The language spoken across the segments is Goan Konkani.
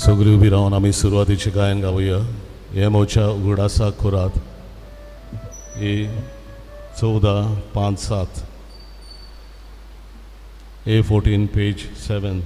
सगळी उबी रावन आमी सुरवातीचें गायन गावया. हे मोच्या उगडासा कोरात ही 14 5 7 A14 page 7.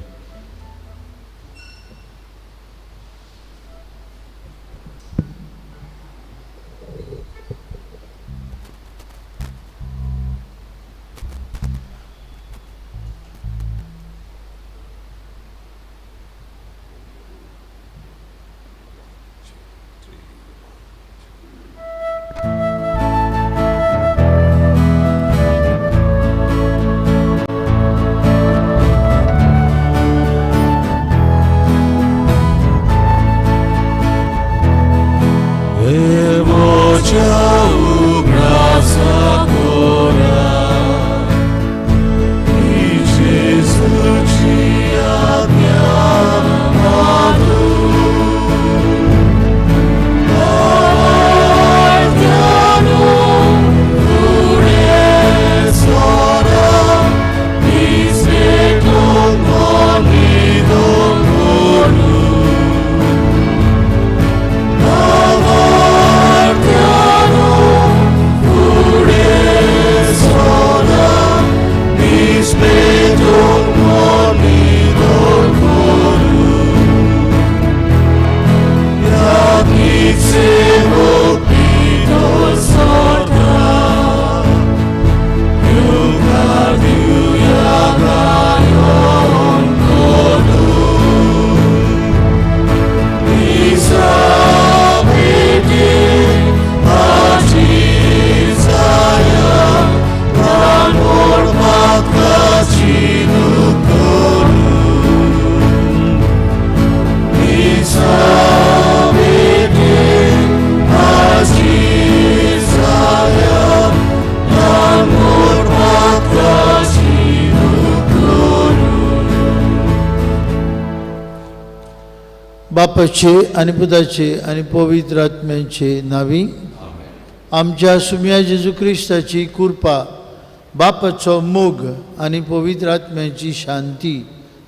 बापाचे आनी पुताचे आनी पवित्र आत्म्याचे नावी. आमच्या सुम्या जेजू क्रिस्ताची कृपा, बापाचो मोग आनी पवित्र आत्म्याची शांती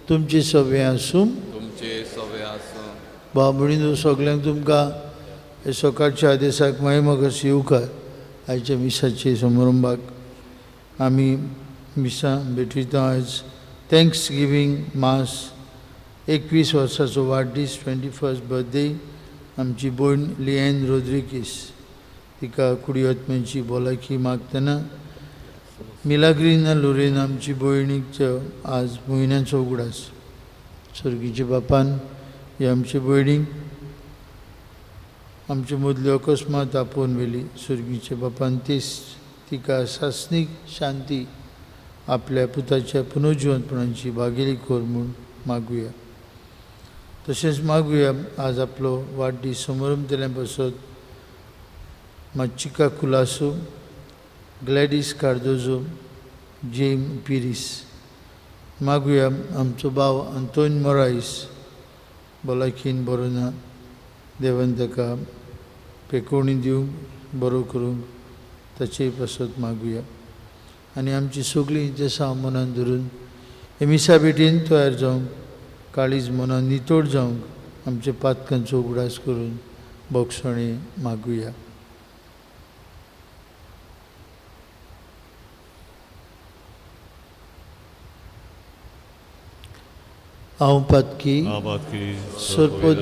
तुमचे सवे आसूं. तुमचे सवे आसूं. भाव भयणीनो, सगल्यांक तुमकां हे सकाळच्या आदेसाक मागीर येवकार. आयच्या मिसाचे समारंभाक आमी मिसां भेटयता. आयज thanks giving मास, 21 वर्साचो वाडदीस, 21st birthday आमची भयण लिएन रोद्रिगीस, तिका कुडी आत्म्याची भलायकी मागतना. मिलाग्रीना लोरेन आमची भयणीक आज म्हयन्याचो उगडास. सर्गीच्या बापान ही आमची भयणीक आमचे मदली अकस्मात आपोवन व्हेली. सर्गीच्या बापान तीच तिका सासणीक शांती आपल्या पुताच्या पुनर्जिवंतपणाची भागेली कर म्हूण मागुया. तशेंच मागुया आज आपलो वाडदीस समारंभ पासत माच्चिका कुलासो, ग्लॅडीस कार्दोजो, जेम पिरीस. मागुया आमचो भाव अंतोन मोरायस भलायकीन बरो ना, देवान ताका पेकोवणी दिवंक, बरो करूंक ताचे पासत मागुया. आनी आमची सगळीं जेसांव मनान धरून हे मिसा भेटीन तयार जावंक, काळीज मनान नितळ जावंक आमच्या पातकांचो उगडास करून बोगसणी मागुया. हांव पातकी सोरपोत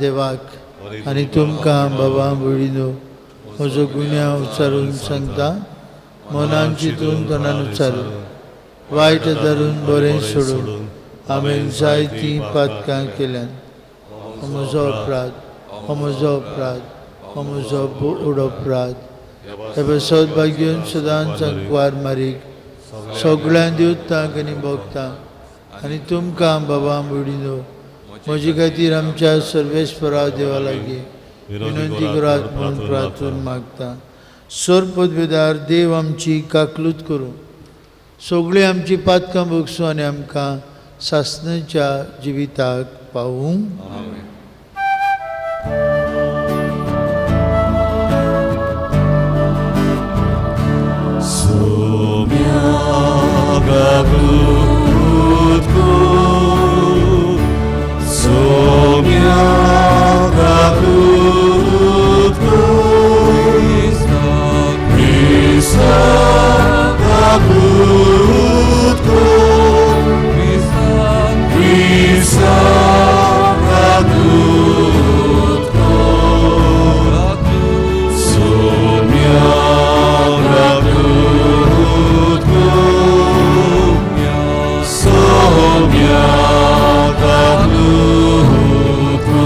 देवाक आनी तुमकां बाबा भयणीनो म्हजो गुन्यांव उच्चारून सांगता. मनान चिंतून, तोंडान उच्चारून, वायट धरून बरें सोडून हांवें जायतीं पातकां केल्यात. हो म्हजो अपराध, हो म्हजो अपराध, हो म्हजो व्हड अपराध. हे पासत भाग्यन सदांच कुवार मारीक, सगळ्यां देवतांक आनी भोगतांक आनी तुमकां बाबा भयणीनो म्हजे खातीर आमच्या सर्वेस्परा देवा लागीं विनंती करात म्हूण प्रार्थून मागता. सोरपदवेदार देव आमची काकलूत करूं, सगळीं आमची पातकां भोगसूं आनी आमकां सासणाच्या जिविताक पावूं. Soumya. रागूत को क्रिस्तान रागूत को सोम्या रागूत को सोम्या रागूत को।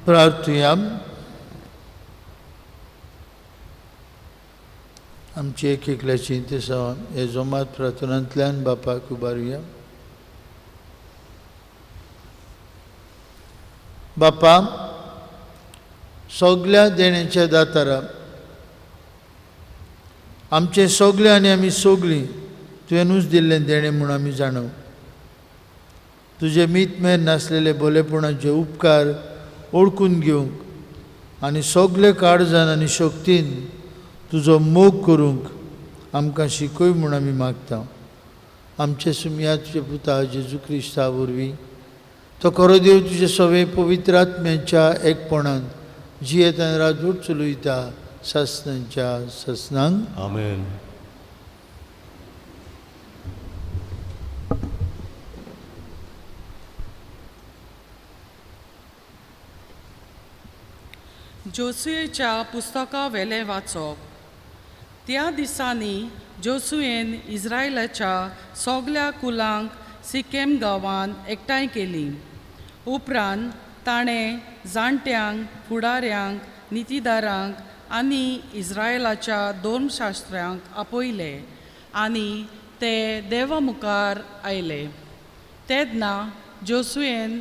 प्रार्थुया। आमची एक एकल्याची इंतेसांव हे जोमात प्रार्थनांतल्यान बापाक उबारुया। बापा, सगल्या देण्याच्या दातारा, आमचे सगळे आनी आमी सगळीं तुवेंनूच दिल्लें देणें म्हूण आमी जाणव। तुजे मीत मेर नासलेले बोलेपणाचे उपकार ओळखून घेवंक आनी सगळे काळजान आनी शक्तीन तुजो मोग करूंक आमकां शिकय म्हूण आमी मागता। आमचे सुमया तुजे पुता जेजू क्रिस्ता वरवीं तो खरो देव तुजे सवे पवित्र आत्म्याच्या एकपणान जियेत आनी राजवट चलयता सासणांच्या सासणांक। आमेन। जोसुयेच्या पुस्तका वेलें वाचप। त्या दिसांनी जोसुयेन इस्रायलाच्या सगल्या कुलांक सिकेम गांवांत एकठांय केली। उपरांत ताणें जाणट्यांक, फुडाऱ्यांक, नितीदारांक आनी इस्रायलाच्या धर्मशास्त्र्यांक आपयले आनी ते देवा मुखार आयले। तेन्ना जोसुयेन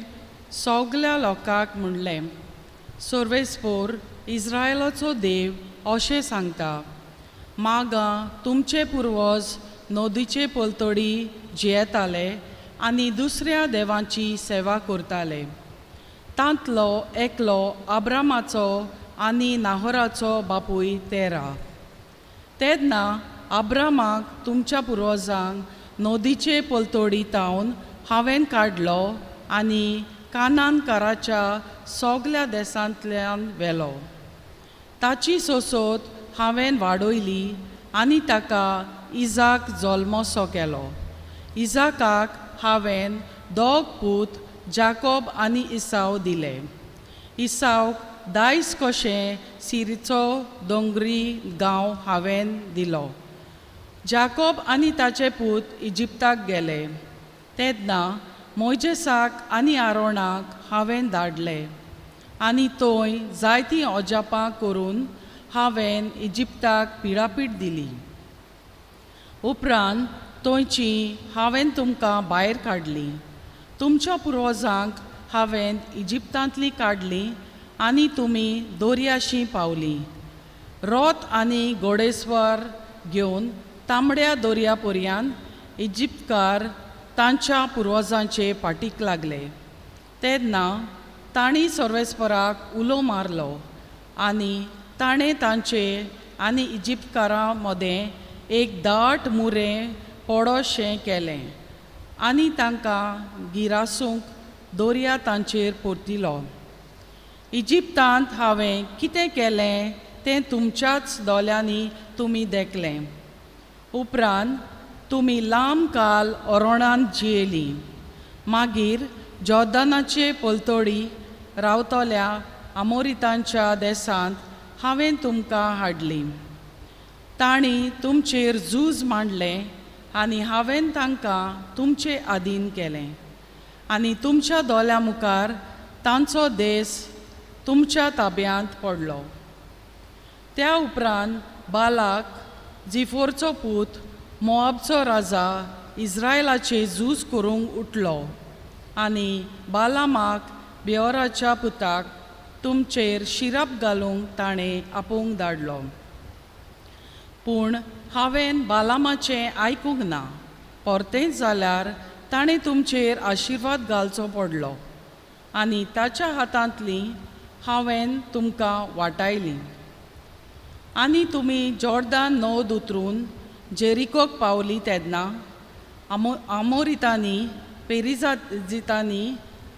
सगल्या लोकांक म्हणलें, सर्वेस्पोर इस्रायलाचो देव अशें सांगता, मागां तुमचे पुर्वज नदीचे पलतडी जियेताले आनी दुसऱ्या देवांची सेवा करताले। तांतलो एकलो आब्रामाचो आनी नाहोराचो बापूय तेरा। तेन्ना आब्रामाक तुमच्या पुर्वजांक नदीचे पलतडी तावन हांवें काडलो आनी कानानकाराच्या सगल्या देसांतल्यान व्हेलो। ताची सोसोत हांवें वाडयली आनी ताका इजाक जल्मसो केलो। इजाकाक हांवें दोग पूत जाकोब आनी इसाव दिले। इसावक दायज कशें सिरीचो दोंगरी गांव हांवें दिलो। जाकोब आनी ताचे पूत इजिप्ताक गेले। तेन्ना मोयजेसाक आनी आरोणाक हांवें धाडले आनी थंय जायतीं अजापां करून हांवें इजिप्ताक पिडापीड दिली। उपरांत थंयची हांवें तुमकां भायर काडली। तुमच्या पुर्वजांक हांवें इजिप्तांतली काडली आनी तुमी दर्याशी पावली। रोत आनी घोडेस्वर घेवन तांबड्या दर्या पर्यंत इजिप्तकार तांच्या पुर्वजांचे फाटीक लागले। तेन्ना तांणी सर्वेस्पराक उलो मारलो आनी ताणें तांचे आनी इजिप्तकारां मदें एक दाट मुरें पडोशें केलें आनी तांकां गिरासूंक दर्या तांचेर परतिलो। इजिप्तांत हांवें कितें केलें तें तुमच्याच दोळ्यांनी तुमी देखलें। उपरांत तुमी लांब काल ओरोणांत जियेलीं। मागीर जॉर्दनाचे पलतडी रावतल्या आमोरितांच्या देसांत हांवें तुमकां हाडलीं। तांणी तुमचेर झूज मांडलें आनी हांवें तांकां तुमचे आदीन केलें आनी तुमच्या दोळ्यां मुखार तांचो देस तुमच्या ताब्यांत पडलो। त्या उपरांत बालाक जिफोरचो पूत मोआबचो राजा इस्रायलाचे झूज करूंक उठलो आनी बालामाक बेओराच्या पुताक तुमचेर शिरप घालूंक ताणें आपोवंक धाडलो। पूण हांवें बालामाचें आयकूंक ना, परतेंच जाल्यार ताणें तुमचेर आशिर्वाद घालचो पडलो आनी ताच्या हातांतली हांवें तुमकां वाटायली। आनी तुमी जॉर्दान नद उतरून जेरिकोक पावली तेन्ना आमोरितांनी, पेरिजाजितांनी,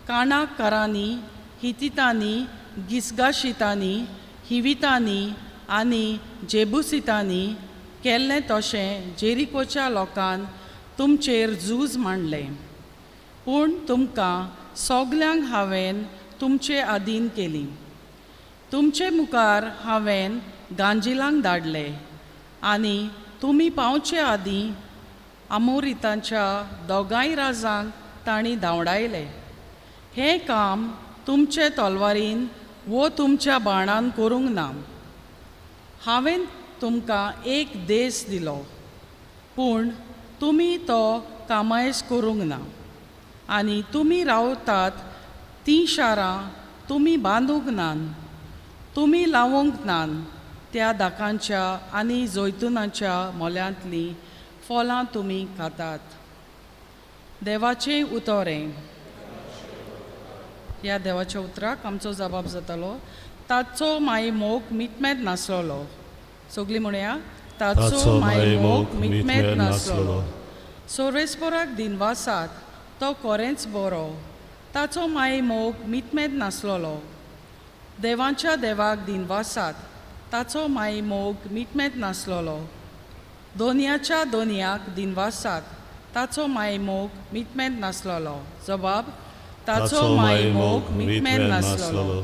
काणाकारांनी, हितितांनी, गिसगाशितांनी, हिवितांनी आनी जेबुसितांनी केल्लें तशें जेरिकोच्या लोकान तुमचेर झूज मांडलें. पूण तुमकां सगल्यांक हांवें तुमचे आदीन केली. तुमचे मुखार हांवें गांजिलांक धाडले आनी तुमी पावचे आदीं आमोरितांच्या दोगांय राजांक तांणी धांवडायले. हें काम तुमचे तलवारीन वो तुमच्या बाणान करूंक ना. हांवें तुमकां एक देश दिलो, पूण तुमी तो कामायस करूंक ना आनी तुमी रावतात तीं शारां तुमी बांदूंक नात, तुमी लावूंक नात. त्या दाकांच्या आनी जैतुनाच्या मोल्यांतलीं फळां तुमी खातात. देवाचें उतरें. ह्या देवाच्या उतराक आमचो जबाब जातालो. ताचो माई मोग मितमेत नासलोलो. सगळीं म्हणया, ताचो माई मोग मितमेत नासलोलो. सोरेस्पोराक दिनवासात, तो कोरेंच बरो. ताचो माई मोग मितमेत नासलोलो. देवांच्या देवाक दिनवासात, ताचो माई मोग मितमेत नासलोलो. दोनयाच्या दोनयाक दिनवासात, ताचो माई मोग मितमेत नासलोलो. जबाब, ताचो माई मोग मितमेत नासलोलो.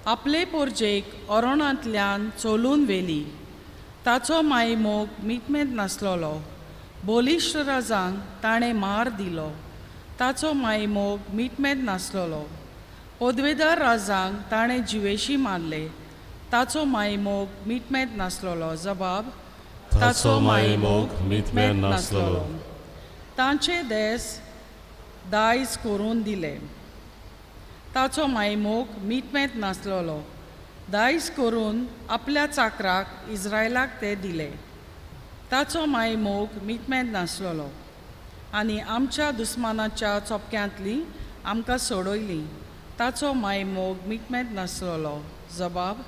आपले पोरजेक ओरोणांतल्यान चलून व्हेली, ताचो माई मोग मितमेत नासलोलो. बलिश्ट राजांक ताणें मार दिलो, ताचो माई मोग मितमेत नासलोलो. पदवेदार राजांक ताणें जिवेशी मारले, ताचो माई मोग मितमेत नासलोलो. जबाब, ताचो माई मोग मितमेत नासलोलो. तांचे देस दायज करून दिले, ताचो माई मोग मितमेत नासलोलो. दायज करून आपल्या चाकराक इस्रायलाक ते दिले, ताचो माई मोग मितमेत नासलोलो. आनी आमच्या दुस्मानाच्या चोपक्यांतली आमकां सोडयली, ताचो माई मोग मितमेत नासलोलो. जबाब,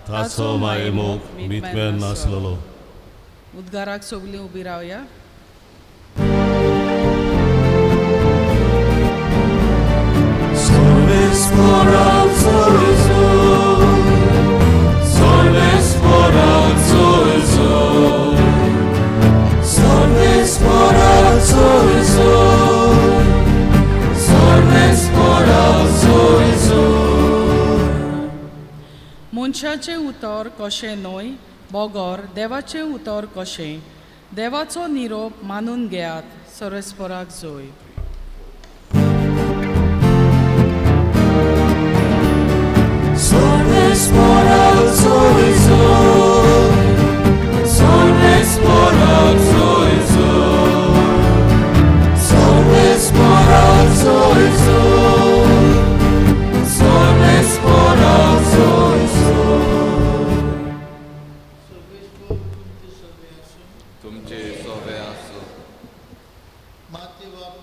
ताचो माई मोग मितमेत नासलोलो. उद्गाराक सगळीं उबी रावया. मनशाचें उतर कशें न्हय बगर देवाचें उतर कशें. देवाचो निरोप मानून घेयात. सरस्पराक जोय.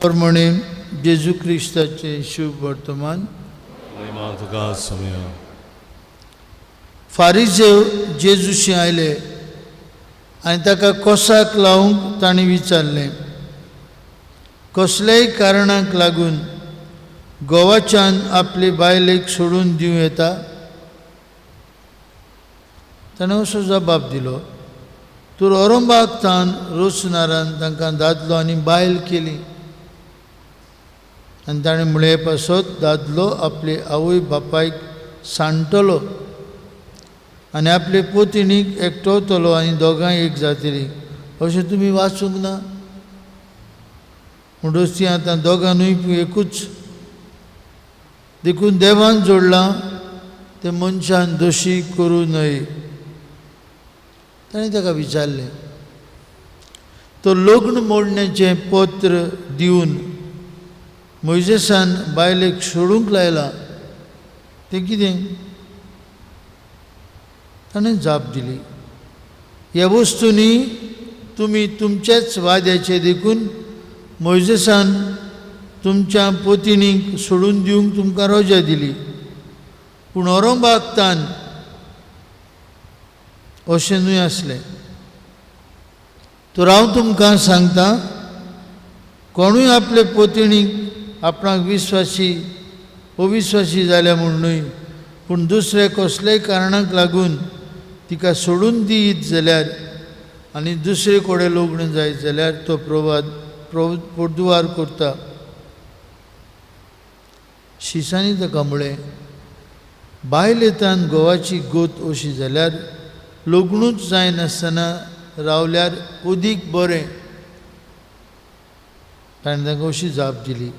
प्रमाणे जेजू क्रिस्ताचे शुभ वर्तमान. फारिजेव जेजूशी आयले आनी ताका कोसाक लावंक तांणी विचारलें, कसल्याय कारणाक लागून गोवाच्यान आपले बायलेक सोडून दिवं येता? ताणें असो जबाब दिलो, तर औरंगाक तान रोसनारान तांकां दादलो आनी बायल केली. आनी ताणें म्हळें, पासत दादलो आपले आवय बापायक सांडटलो आनी आपले पोतिणीक एकटवतलो आनी दोगांय एक जातलीं. अशें तुमी वाचूंक ना? म्हणटच ती आतां दोगां न्हय एकूच. देखून देवान जोडलां तें मनशान दोशी करूं नये. ताणें ताका विचारलें, तो लग्न मोडण्याचें पत्र दिवन मोयजेसान बायलेक सोडूंक लायलां तें कितें? ताणें जाप दिली, ह्या वस्तूंनी तुमी तुमचेच वाद्याचे देखून मोयजेसान तुमच्या पोतिणीक सोडून दिवंक तुमकां रजा दिली. पूण औरंगाक तान अशें न्हय आसलें. तर हांव तुमकां सांगता, कोणूय आपले पोतिणीक आपणाक विश्वासी अविश्वासी जाल्या म्हूण न्हय, पूण दुसरे कसलेय कारणाक लागून तिका सोडून दीत जाल्यार आनी दुसरे कडेन लग्न जायत जाल्यार तो प्रवाद पोरदुवार करता. शिसांनी ताका म्हळें, बायलेतान घोवाची गोत अशी जाल्यार लग्नूच जायनासतना रावल्यार अदीक बरें. ताणें तांकां अशी जाप दिली,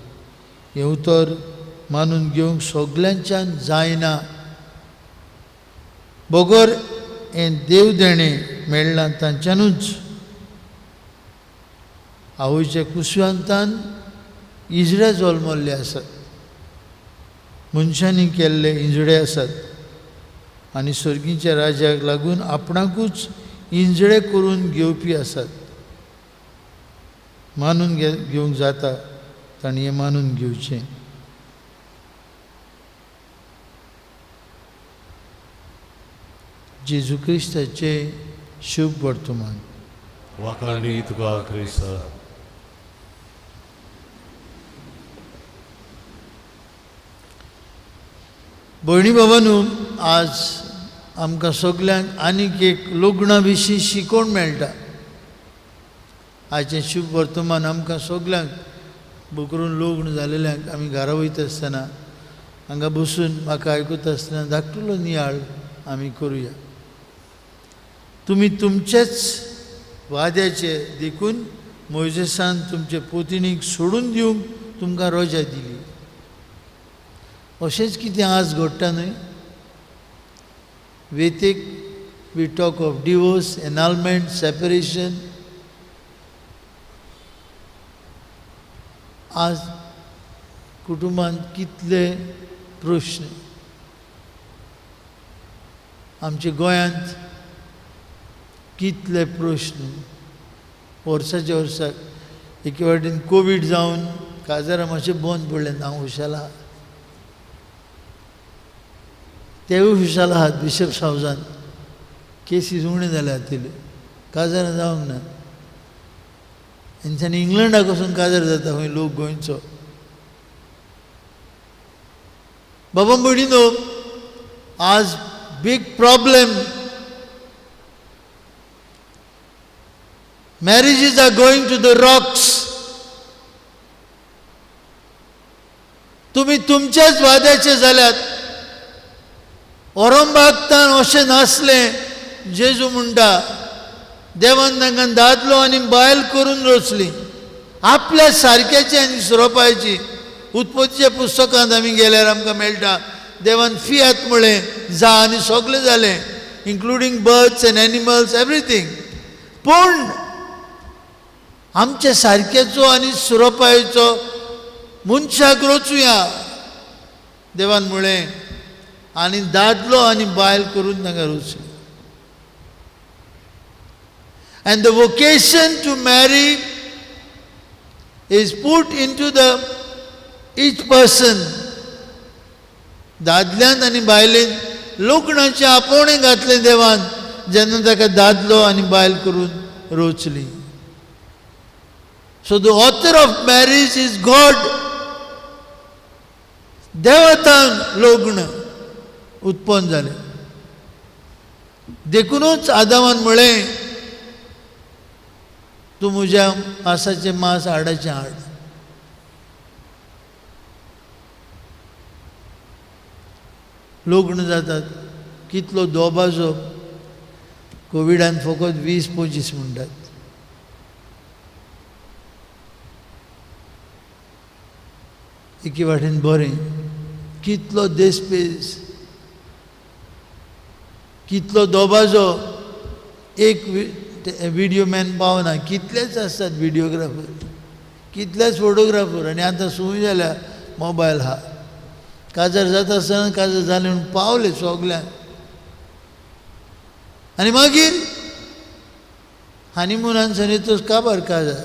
हें उतर मानून घेवंक सगल्यांच्यान जायना, बगर हें देव देणें मेळ्ळां तांच्यानूच. आवयच्या कुसव्यांतान इजडे जल्मल्ले आसात, मनशांनी केल्ले इंजडे आसात आनी सर्गीच्या राज्याक लागून आपणाकूच इंजडे करून घेवपी आसात. मानून घेवंक जाता तांणी हें मानून घेवचें. जेजू क्रिस्ताचें शुभ वर्तमान. वाखाणी तुका क्रिस्ता. भयणी बाबानू, आज आमकां सगल्यांक आनीक एक लग्ना विशीं शिकोवण मेळटा. आयचें शुभ वर्तमान आमकां सगल्यांक बोकरून लग्न जालेल्यांक आमी घरा वयता आसतना हांगा बसून म्हाका आयकता आसतना धाकटुलो नियाळ आमी करुया. तुमी तुमचेच वाद्याचे देखून मोयजेसान तुमचे पोतिणीक सोडून दिवंक तुमकां रजा दिली. अशेंच कितें आज घडटा न्हय? वेतीक we talk of divorce, annulment, separation. आज कुटुंबांत कितले प्रश्न, आमच्या गोंयांत कितले प्रश्न. वर्साच्या वर्साक एके वाटेन कोवीड जावन काजारां मातशें बंद पडलें. हांव हुशाल आहा, तेवूय हुशाल आहात. बिशप सावजान केसीस उणें जाल्यात तिले, काजारां जावंक ना. तेंच्यांनी इंग्लंडाक वचून काजार जाता खंय लोक गोंयचो. बाबा भयणीनो, आज big problem, marriages are going to the rocks. तुमी तुमच्याच वाद्याचे जाल्यात. औरंबागतान अशें नासलें. जेजू म्हणटा देवान तांकां दादलो आनी बायल करून रचली आपल्या सारक्याची आनी सोरोपायची. उत्पत्तीच्या पुस्तकांत आमी गेल्यार आमकां मेळटा देवान फियात म्हळें जा आनी सगळें जालें, including birds and animals everything. पूण आमच्या सारक्याचो आनी सोरोपायचो मनशाक रचुया देवान म्हळें आनी दादलो आनी बायल करून तांकां रचली. And the vocation to marry is put into the each person. दादल्यान आनी बायलेन लग्नाचें आपोवणें घातलें देवान जेन्ना ताका दादलो आनी बायल करून रचली. So the author of marriage is God. देवतान लग्न उत्पन्न जालें. देखुनूच आदामान म्हळें तूं म्हज्या मासाचें मांस हाडाचें हाड. लग्न जातात कितलो दोबाजो, कोविडान फकत 20-25 म्हणटात. एके वाटेन बरें, कितलो देसपेस, कितलो दोबाजो. एक विडियो मॅन पावना, कितलेच आसतात विडियोग्राफर, कितलेच फोटोग्राफर. आनी आतां सूय जाल्या मोबायल आहा. काजार जाता आसतना काजार जालें म्हूण पावले सगल्यांक. आनी मागीर हनिमुनान सनी काबार काजार,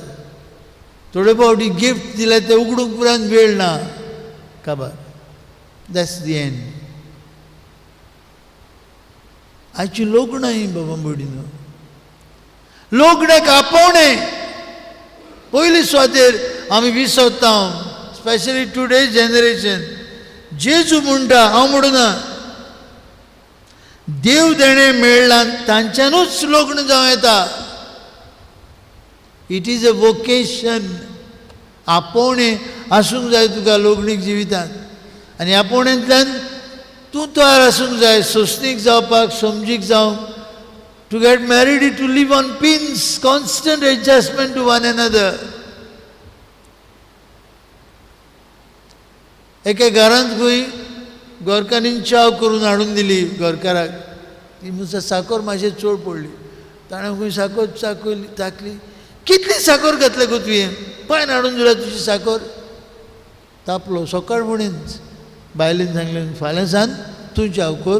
थोडे फावटी गिफ्ट दिल्यार ते उगडूंक उपरांत वेळ ना, काबार. That's the end. आयची लग्नां ही बाबा भयणीनो, लग्नाक आपोवणें पयली सुवातेर आमी विसरता, स्पेशली टुडे जनरेशन. जेजू म्हणटा, हांव म्हणना, देव देणें मेळ्ळां तांच्यानूच लग्न जावं येता. It is a vocation. आपोवणें आसूंक जाय तुका लग्नीक जिवितांत, आनी आपोवण्यांतल्यान तूं तयार आसूंक जाय सोंसणीक जावपाक, समजीक जावंक. To get married is to live on pins, constant adjustment to one another. एका घरांत खंय गोरकांनी च्याव करून हाडून दिली गोरकाराक, ती मुसा साखर मातशें चड पडली, ताणें खंय साखर चाकयली टाकली, कितली साखर घातल्या गो तुवें, पांयन हाडून दिल्या तुजी साखर. तापलो सकाळ फुडेंच बायलेन सांगलें फाल्यां सान तूं च्याव कर,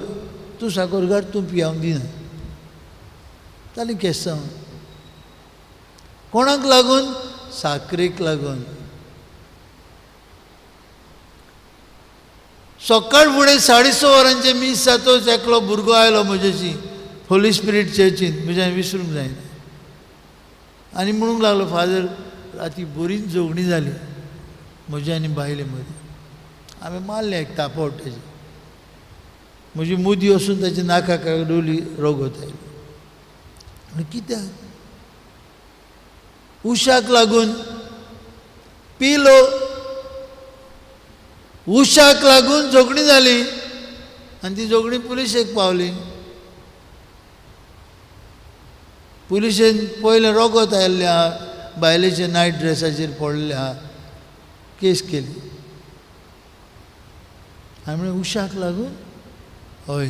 तूं साखर घाल, तूं पियावंक दिना. जालें केस्तांव. कोणाक लागून? साकरेक लागून. सकाळ फुडें 6:30 वरांचें मीस जातच एकलो भुरगो आयलो म्हजेशी होली स्पिरीट चर्चीन, म्हज्यान विसरूंक जायना, आनी म्हणूंक लागलो फादर राती बरीच झगडीं जाली म्हज्या आनी बायले मदीं. हांवें मारलें एक तापोट ताजें, म्हजी मुदी वचून ताच्या नाकाक डोली रगत आयली. आनी कित्याक? उशाक लागून पिलो, उशाक लागून झगडीं जाली आनी ती झगडीं पुलिशेक पावली. पुलिशेन पयलें रगत आयिल्लें आहा बायलेच्या नायट ड्रेसाचेर पडलें आहा, केस केली. हांवें म्हणलें उशाक लागून? हय.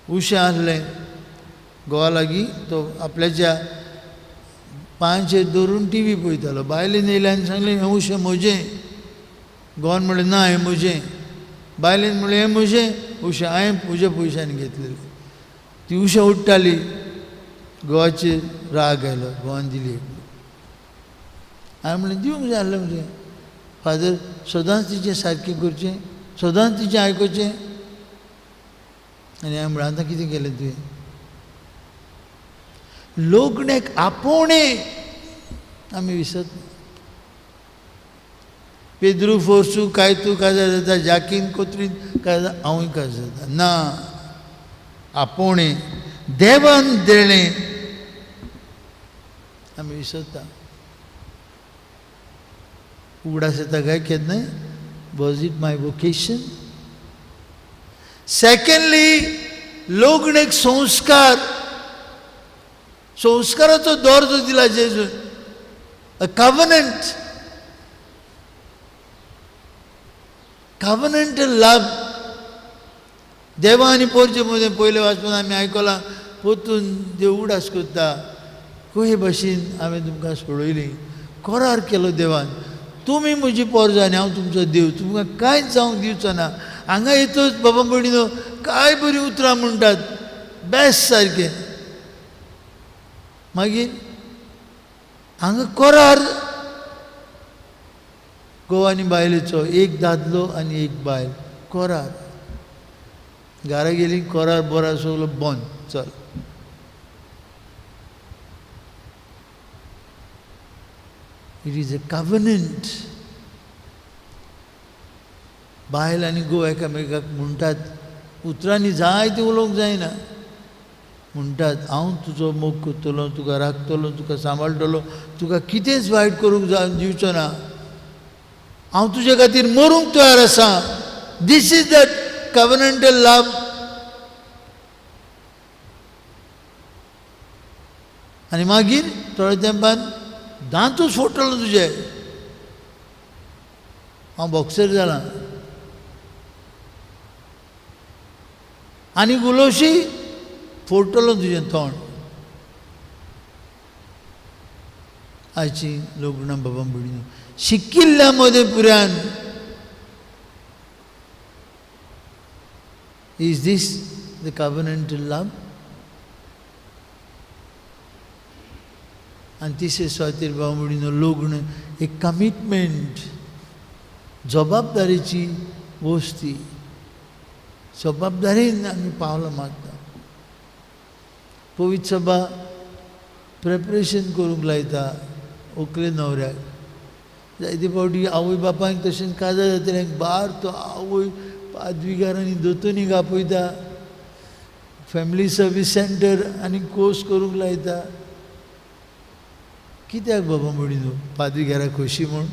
उशें आसलें गोवा लागीं, तो आपल्याच्या पांयचेर दवरून टी व्ही पळयतालो. बायलेन येयलें आनी सांगलें हें उशें म्हजें. गोवान म्हणलें ना हें म्हजें. बायलेन म्हणलें हें म्हजें उशें, हांवें म्हज्या पयशांनी घेतलेलें. ती उशें उडटाली, गोवाचेर राग आयलो, गोवान दिली. हांवें म्हणलें दिवंक जाय आसलें म्हजें फादर, सदांच तिचें सारकें करचें, सदांच तिचें आयकुचें. आनी हांवें म्हणलें आतां कितें केलें तुवें? लग्नाक आपोवणें आमी विसरता. पेद्रू फोर्सू कायतू काजार जाता, जाकीन कोत्रीन काजार, हांवूय काजार जाता. ना, आपोवणें देवान देणें आमी विसरता. उगडास येता काय केन्नाय? Was it my vocation? Secondly, लग्न एक संस्कार, संस्काराचो दर्जो दिला जेजून, अ कव्हनंट, कव्हनंटल लव. देवा आनी पोरचे मदें पयलें वाचपान आमी आयकलां, पोतून देव उगडास करता खंय भशेन हांवें तुमकां सोडयली, करार केलो देवान, तुमी म्हजी पोरजां आनी हांव तुमचो देव, तुमकां कांयच जावंक दिवचो ना. हांगा येतच बाबा भयणीनो काय बरीं उतरां म्हणटात, बेस्ट सारकें. मागीर हांगा करार घोव आनी बायलेचो, एक दादलो आनी एक बायल, करार. घरा गेली करार बरो सगलो बंद, चल. It is a covenant. बायल आनी घोव एकामेकाक म्हणटात, उतरांनी जायतें उलोवंक जायना, म्हणटात हांव तुजो मोग करतलो, तुका राखतलो, तुका सांबाळटलो, तुका कितेंच वायट करूंक दिवचो ना, हांव तुजे खातीर मरूंक तयार आसा. This is that covenantal love. आनी मागीर थोड्या तेंपान दांतूच फोडटलो तुजे, हांव बॉक्सर जालां, आनी उलोवशी फोडटलो तुजें तोंड. आयची लग्नां बाबा भयणीनो शिकिल्ल्या मदें पुऱ्यान. Is this the covenantal love? आनी तिसरे सुवातेर बाबा भयणीनो लग्न एक कमिटमेंट, जबाबदारीची वस्ती, जबाबदारीन आमी पावलां मारता. पवित्र सभा प्रेपरेशन करूंक लायता व्हंकले न्हवऱ्याक. जायते फावटी आवय बापायक तशेंच काजार जातलें बार तो आवय पादविगार आनी दोतोनीक आपयता, फॅमिली सर्वीस सेंटर आनी कोर्स करूंक लायता. कित्याक बाबा म्हणून पाद्री घरा खोशी म्हूण,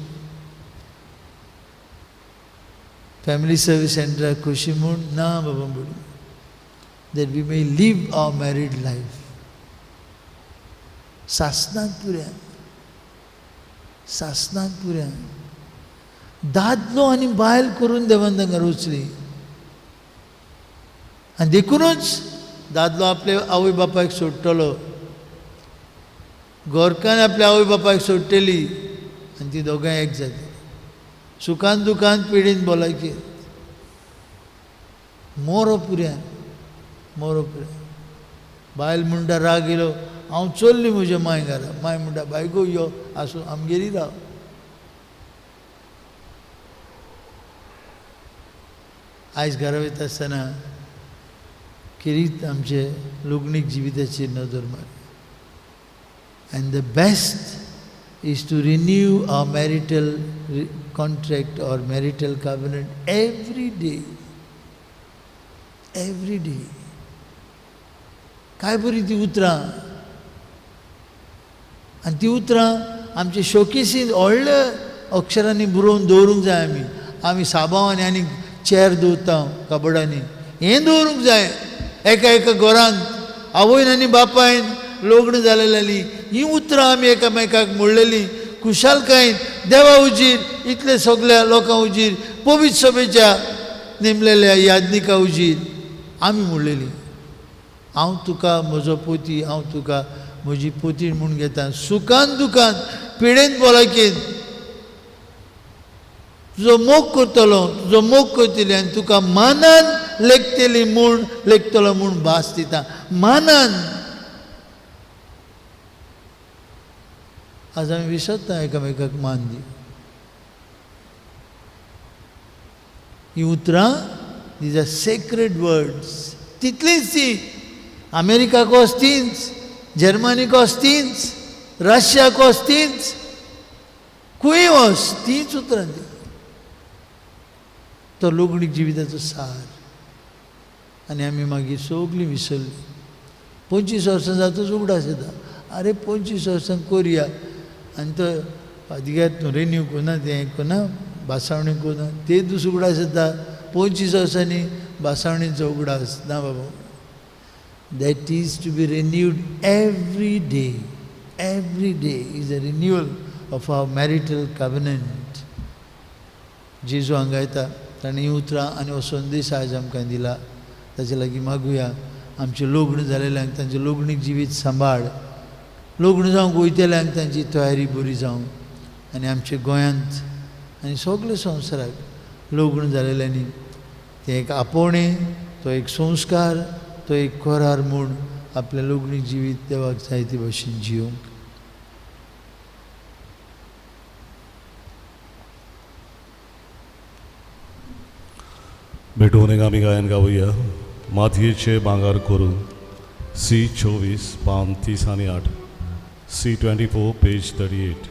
फॅमिली सर्वीस सेंटराक खोशी म्हूण ना बाबा म्हणून, that we may live our married life. सासनांत पुऱ्यान, सासनांत पुऱ्यान दादलो आनी बायल करून देवान तांकां रचली. आनी देखुनूच दादलो आपले आवय बापायक सोडटलो, गोरकान आपल्या आवय बापायक सोडटली आनी ती दोगांय एक जातली. सुखान दुखान पिडीन भलायकेन मोरो पुऱ्यान, मोरो पुऱ्यान. बायल म्हणटा राग येयलो, हांव चल्ली म्हज्या मांय घरा. मांय म्हणटा बायगो यो, आसूं आमगेरी राव. आयज घरा वयता आसतना खेरीत आमचे लग्नीक जिविताचेर नदर मार. And the best is to renew our marital contract or marital covenant every day. Every day. काय बरी ती उतरां, आनी ती उतरां आमचे शोकेसीन व्हडल्या अक्षरांनी बरोवन दवरूंक जाय. आमी आमी साबांवांनी आनी चेर दवरता कबडांनी, हें दवरूंक जाय. एका एका घरांत आवयन आनी बापायन लग्न जालेली हीं उतरां आमी एकामेकाक म्हणलेलीं खुशालकायेन देवा उजीर, इतले सगल्या लोकां उजीर, पवित्र सभेच्या नेमलेल्या याज्ञिका उजीर आमी म्हणलेली, हांव तुका म्हजो पोती, हांव तुका म्हजी पोती म्हूण घेता. सुखान दुखान पिडेन भलायकेन तुजो मोग करतलो, तुजो मोग करतली आनी तुका मानान लेखतली म्हूण, लेखतलो म्हूण भास दिता. मानान. आज आमी विसरता एकामेकाक मान दी. ही उतरां these are sacred words. तितलींच ती अमेरिकाक वच तींच, जर्मनीक वच तींच, रशियाक वच तींच, खंय वच तींच उतरां ती. तो लग्नीक जिविताचो सार. आनी आमी मागीर सगलीं विसरलीं. 25 वर्सां जातच उगडास येता, आरे 25 वर्सां करया. आनी तो फादीगार तूं रिन्यू करना, तें करना, भासावणी करना, ते दुसरो उगडास येता. 25 वर्सांनी भासावणीचो उगडास ना बाबा. That is to be renewed every day. Every day is a renewal of our marital covenant. जेजू हांगा येता, ताणें ही उतरां आनी हो संदेश आयज आमकां दिला. ताचे लागीं मागुया, आमचें लग्न जालेल्यांक तांचें लग्नीक जिवीत सांबाळ, लग्न जावंक वयतल्यांक तांची तयारी बरी जावं, आनी आमच्या गोंयांत आनी सगळे संवसाराक लग्न जालेल्यांनी तें एक आपोवणें, तो एक संस्कार, तो एक करार म्हूण आपलें लग्नीक जिवीत देवाक जाय ते भशेन जियोवंक. भेटून एक आमी गायन गावया मातयेचे भांगर करून, सी 24 पान 30 आनी 8, सी 24 पेज 38.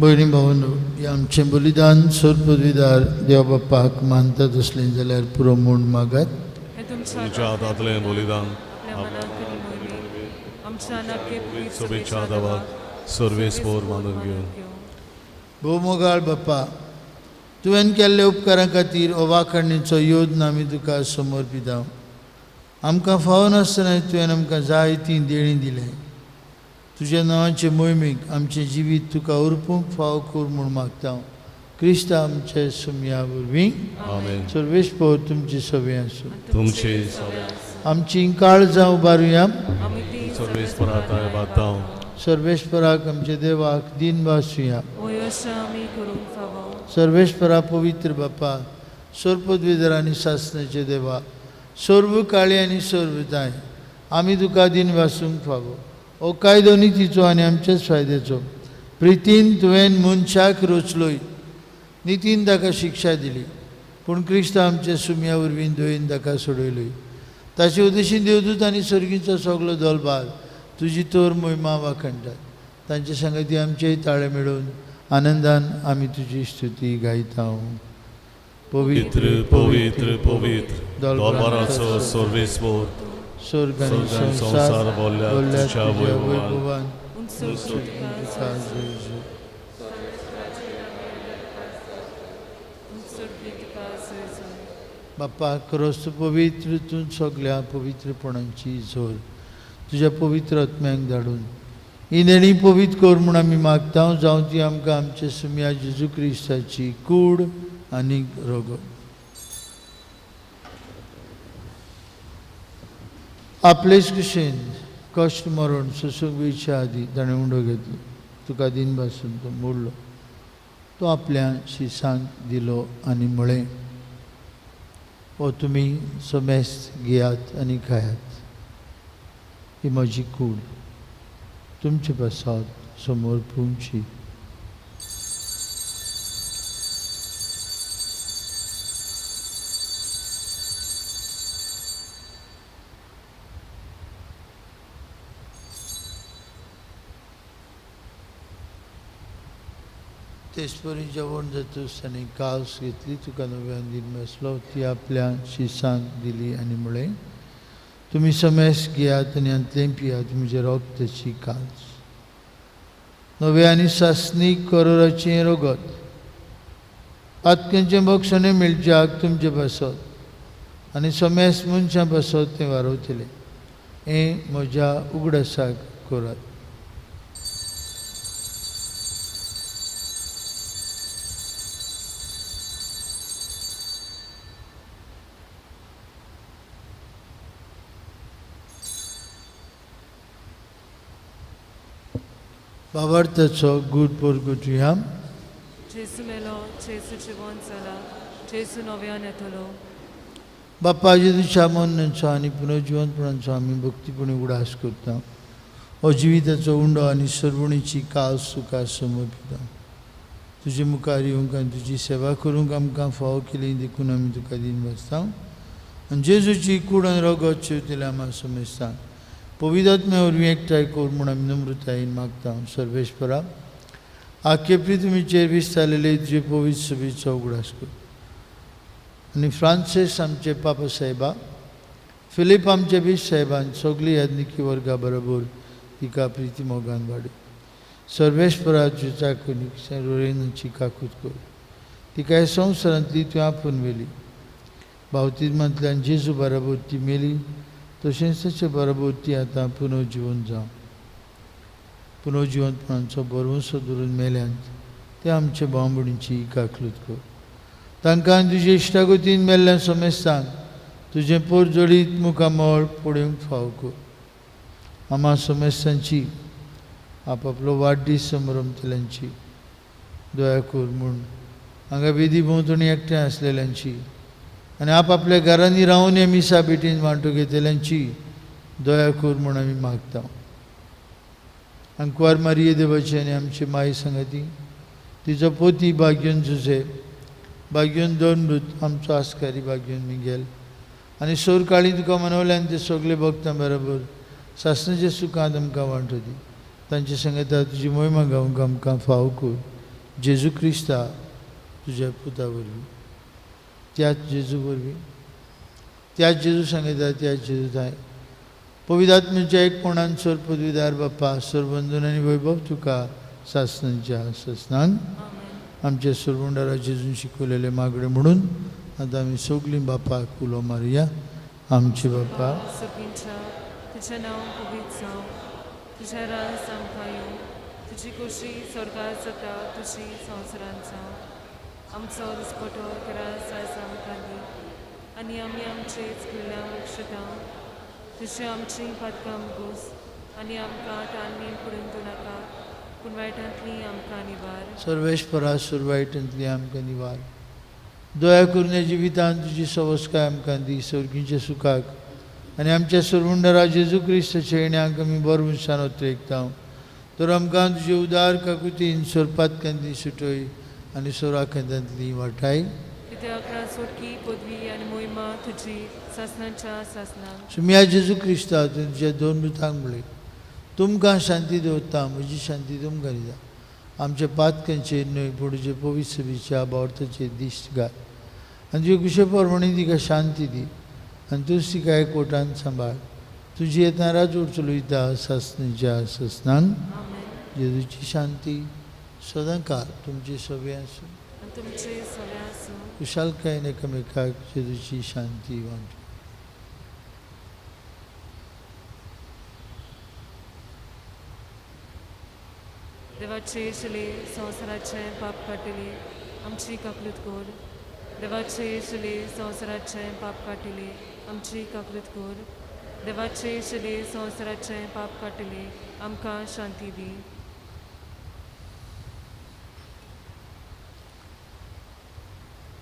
भयणी भावनो, हें आमचें बलिदान सोर पदवीदार देव बापाक मानता तसलें जाल्यार पुरो म्हूण मागात. हें तुमचें तुमच्या हातांतलें बलिदान शुभेच्छा देवाक सर्वेस्पोर मानून घेवन. भोवमोगाळ बाप्पा, तुवें केल्ल्या उपकारां खातीर हो वाखाणीचो योजना आमी तुका समर्पिता. आमकां फावो नासतना तुवें आमकां जायतीं देणीं दिलें. तुज्या नांवाचे मोहिमेक आमचें जिवीत तुका अर्पूंक फावो कर म्हूण मागता. क्रिस्त आमचे सुमया वरवीं. आमेन. सर्वेस्पोर तुमची सवय आसूं. तुमची आमची काळजां उबारुया. सर्वेस्पराक बातां. सर्वेस्पराक आमच्या देवाक दीन भासुया. सर्वेस्परा पवित्र बापा, सर्वपदवीधर आनी सासनाचे देवा, सर्व काळी आनी सर्वताय आमी तुका दीन भासूंक फावो. हो कायदो नितीचो आनी आमच्याच फायद्याचो. प्रितीन तुवें मनशाक रचलोय, नितीन ताका शिक्षा दिली, पूण क्रिस्त आमच्या सुमया वरवीं दयेन ताका सोडयलोय. ताचे उद्देशीन देवदूत आनी सर्गीचो सगलो दलबार तुजी तोर मोहिमा वाखणटात. तांचे संगती आमचेय ताळे मेळोवन आनंदान आमी तुजी स्तुती गायता. पवित्र पवित्र पवित्र दरबाराचो सर्वेस्पोर, स्वर्ग आनी संवसार भरल्या तुज्या वैभवान. बाप्पा, क्रोस्त पवित्र तूं सगल्या पवित्रपणाची जोर तुज्या पवित्र आत्म्यांक धाडून ही देणी पवित्र कर म्हूण आमी मागता. जावं ती आमकां आमच्या सुमया जेजू क्रिस्ताची कूड आनी रोगत. आपलेच कुशेन कश्ट मरण सोसूंक वयच्या आदीं ताणें उंडो घेतलो, तुका दीन भासून तो मोडलो, तो आपल्या शिसांक दिलो आनी म्हळें, हो तुमी समेस्त घेयात आनी खायात, ही म्हजी कूड तुमचे पासत समोर पुंची. तेचपरी जेवण जातूच ताणें कास घेतली, तुका नव्यान दीन बसलो, ती आपल्या शिसांक दिली आनी म्हळें, तुमी समेस्त घेयात आनी हांतलें पियात, म्हजें रगताची कास, नव्या आनी सासणीक करोराचें रगत, पातक्यांचें बक्षणें मेळच्याक तुमचे पासत आनी समेस्त मनशां पासत तें वारवतलें. हें म्हज्या उगडासाक करात. बाबार्थाचो गूढ पोरगुटया. जेजू मेलो, जेजू जिवन जाला, जेजू नव्यान येतलो. बाप्पा जेजूच्या मरणाचो आनी पुनर्जिवनपणाचो आमी भक्तीपणी उगडास करता. हो जिविताचो उंडो आनी सर्वणीची कास तुका समर्पिता. तुजे मुखार येवंक आनी तुजी सेवा करूंक आमकां फावो केली देखून आमी तुका दीन बसता. आनी जेजूची कूड आनी रगत शेवतल्या आमकां समजता. पवित्र वरवीं एकठांय कर म्हूण आमी नम्रतायेन मागता. सर्वेस्परा, आख्खे पृथ्वीचेर विस्तारलेले तुजे पवित्र सभेचो उगडास कर. आनी फ्रांसीस आमचे पापा साहेबा, फिलीप आमचे बीस साहेबान सगळी याज्ञिकी वर्गा बरोबर तिका प्रिती मोगान वाडय. सर्वेस्परा, तुज्या रोरेनाची काकूत कर. तिका ह्या संवसारांतली तुवें आपोवन व्हेली. बावतिज्मांतल्यान जेजू बरोबर ती मेली, तशेंच ताचे बरोबर ती आतां पुनर्जिवन जावं. पुनर्जिवनपणाचो भरवंसो धरून मेल्यांत ते आमचे भावभयणींची काकलूत कर. तांकां तुजे इश्टागतीन मेल्ल्या समेस्तांक तुजें पोरजोडीत मुखामळ पळोवंक फावो कर. आमा समेस्तांची आपापलो वाडदीस समरमतल्यांची दया कर म्हूण हांगा वेदी भोंवतणी एकठांय आसलेल्यांची आनी आपापल्या घरांनी रावन हे मिसा भेटीन वांटो घेतल्यांची दया कर म्हूण आमी मागता. आंकवार मारिये देवाची आनी आमची माई संगती, तिचो पोती भाग्योन जुझे, भाग्योन दोन मृत आमचो आस्कारी भाग्योन मिगेल आनी सोर काळी तुका मनवल्यान ते सगळे भक्तां बरोबर सासणाच्या सुखांत आमकां वांटो दी. तांचे संगता तुजी मोहिमा गावंक आमकां फावो कर. जेजू क्रिस्ता तुज्या पुता वरवीं, त्याच जेजू वरवीं, त्याच जेजू सांगता त्याच जेजू जाय पवित्र आत्म्याच्या एकपणान सर पदवीदार बाप्पा सरबंधून आनी वैभव तुका सासनांच्या सासनान. आमच्या सरबंडारा जेजून शिकवलेले मागणे म्हणून आतां आमी सगळीं बापाक उलो मारुया. आमचे बापा सुखींच्या तुजें नांव पवित्र जावं, तुजें राज आमकां येवं, तुजी खोशी स्वर्गार जाता तुजी संवसारांत जावं. आमचो दिसपटो राज आयज आमकां दी आनी आमी आमचेच गुन्यांव बक्षता तुजें आमचीं पातकां घोस आनी आमकां तान्नी पडून दिवं नाका पूण वायटांतली आमकां निवार. सर्वेस्परा सुरवायटांतली आमकां निवार. दया करून ह्या जिवितांत तुजी सवस्काय आमकां दी सर्गीच्या सुखाक आनी आमच्या सरवंडरा जेजू क्रिस्ताच्या येण्याक आमी बरो मनशान ओतरेकता. तर आमकां तुजे उदार काकुतीन सोरपातकांतली सुटय आनी सोराखांतांतली वाटाय. कित्याक सुटकी पदवी आनी मोहिमा तुजी सासनाच्या सासनाक. सुम्या जेजू क्रिस्ता तुज्या दोन मृतांक म्हणलें तुमकां शांती दवरता म्हजी शांती तुमकां दिता. आमच्या पातकांचेर न्हय पूण तुजे पवित्र सभेच्या भावार्थाचेर दिश्ट घाल आनी तुजे कुशे प्रमाणे तिका शांती दी आनी तूच तिका एकवटान सांबाळ. तुजी येतना राजवट चलयता सासनाच्या सासनान. जेजूची शांती सदांकाळ तुमचे सगळे आसूं. तुमचे सगळे आसूं. कुशालकायेन एकामेकाक जेजूची शांती वांटू. देवाचे शिले संवसाराचें पाप काडटली आमची काकलूत कर. देवाचे शिले संवसाराचें पाप काडटली आमची काकलूत कर. देवाचे शिले संवसाराचें पाप काडटली आमकां शांती दी.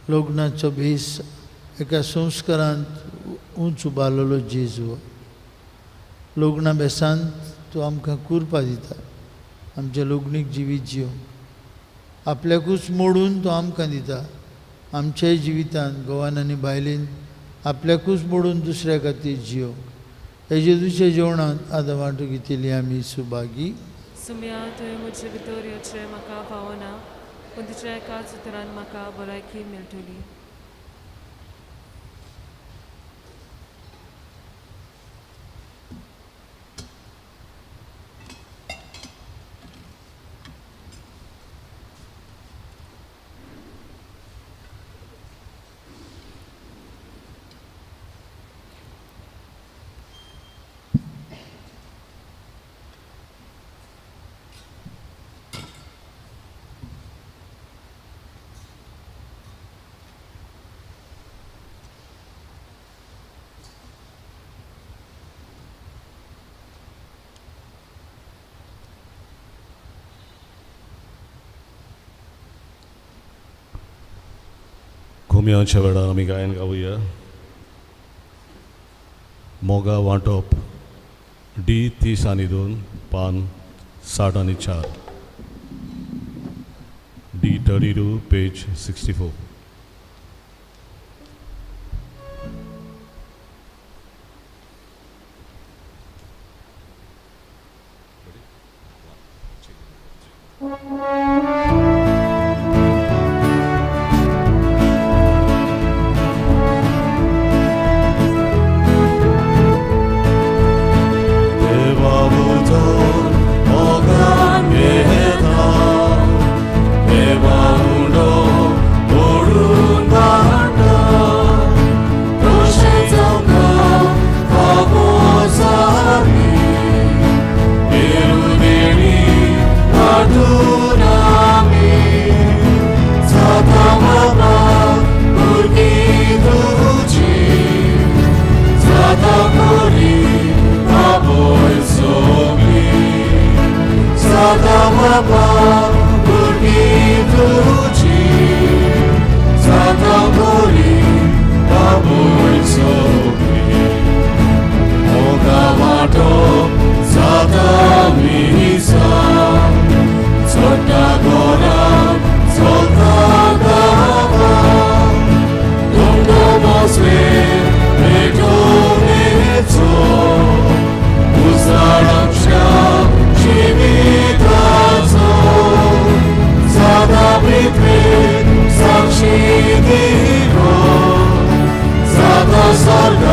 लग्नाचो भेस एका संस्कारांत उंच उबारलेलो जेजू. लग्ना भेसांत तो आमकां कुरपा दिता आमचें लग्नीक जिवीत जिवंक. आपल्याकूच मोडून तो आमकां दिता. आमच्याय जिवितांत घोवान आनी बायलेन आपल्याकूच मोडून दुसऱ्या खातीर जिवंक. हे जेजूच्या जेवणांत आतां वांटो घेतिल्ली आमी सुभागी. सुम्या तुवें म्हजे भितर येवचें म्हाका फावना पूण तुज्या एकाच उतरान म्हाका भलायकी मेळटली. घुमयांच्या वेळार आमी गायन गावया मोगा वांटप डी 30 आनी 2 पान 60 आनी 4 डी 32 पेज 64. Sarga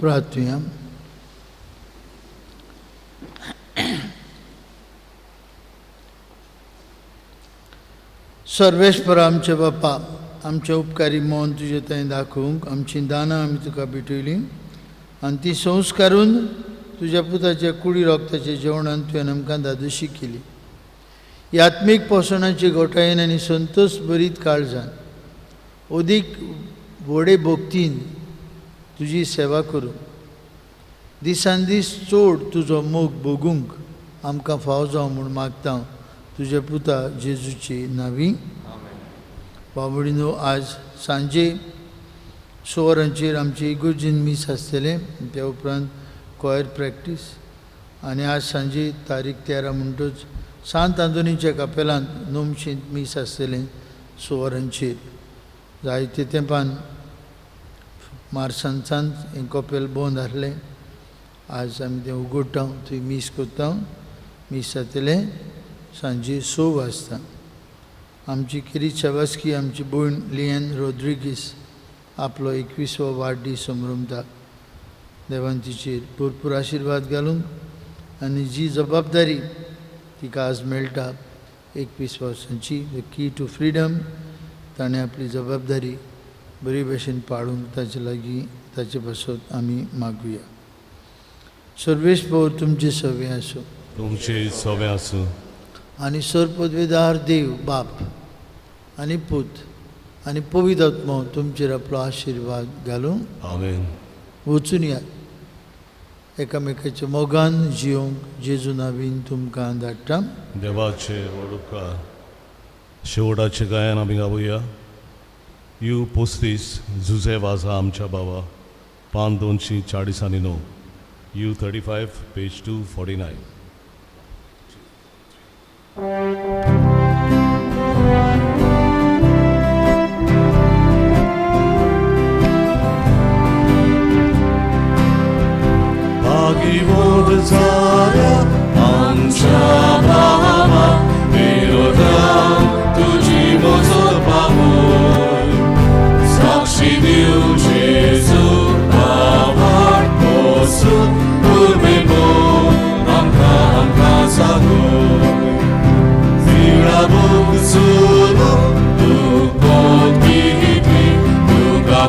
प्रार्थुया. सर्वेस्पर आमचे बापा, आमचे उपकारी मन तुजे थंय दाखोवंक आमची दानां आमी तुका भेटयली आनी ती संस्कारून तुज्या पुताच्या कुडी रोगताच्या जेवणान तुवें आमकां धादोशी केली. आत्मीक पोशणाची घोटायेन आनी संतोष बरीत काळजान अदीक व्हडे भक्तीन तुजी सेवा करूं दिसान दीस चड तुजो मोग भोगूंक आमकां फाव जावं म्हूण मागता तुज्या पुता जेजूची नावी. बाबडीनो, आज सांजे 6 वरांचेर आमची इगोर्जीन मीस आसतलें, त्या उपरांत कॉयर प्रॅक्टीस आनी आज सांजे तारीख 13 म्हणटूच सांत आंतोनीच्या कपेलांत नोमशींत मीस आसतलें 6 वरांचेर. जायते तेंपान मार्सांत हें कपेल बंद आसलें, आज आमी तें उगडटा, थंय मीस करता. मीस जातलें सांजे 6 वाजता. आमची किरीट शाबासकी आमची भयण लियन रोद्रिगीस आपलो 21वो वाडदीस संभ्रमता. देवान तिचेर भरपूर आशिर्वाद घालूंक आनी जी जबाबदारी तिका आज मेळटा 21 वर्सांची, the key to freedom, ताणें आपली जबाबदारी बरी भशेन पाळूंक ताचे लागीं ताचे पासत आमी मागुया. सर्वेस्पर तुमचे सवे आसूं, तुमचे सवे आसूं. आनी सर्वपदवीदार देव बाप आनी पूत आनी पवित्र आत्मो तुमचेर आपलो आशिर्वाद घालूं. आमेन. वचून यात एकामेकाच्या मोगान जियोंक जेजू नावीन तुमकां धाडटा. देवाचे व्हड उपकार. शेवटाचे गायन आमी गावया. You 35 Jose वाजा आमच्या बाबा, पान 249, you 35 page 249. भागीवंत जाल्या आमच्या बाबा, विरोधान तुजी मोजो पावोय, साक्षी दिव जेजू बाबाट पोसून उर्बे मोग आमकां आमकां सागोय. पिळा भोग जुलो दुखोत कितली तुका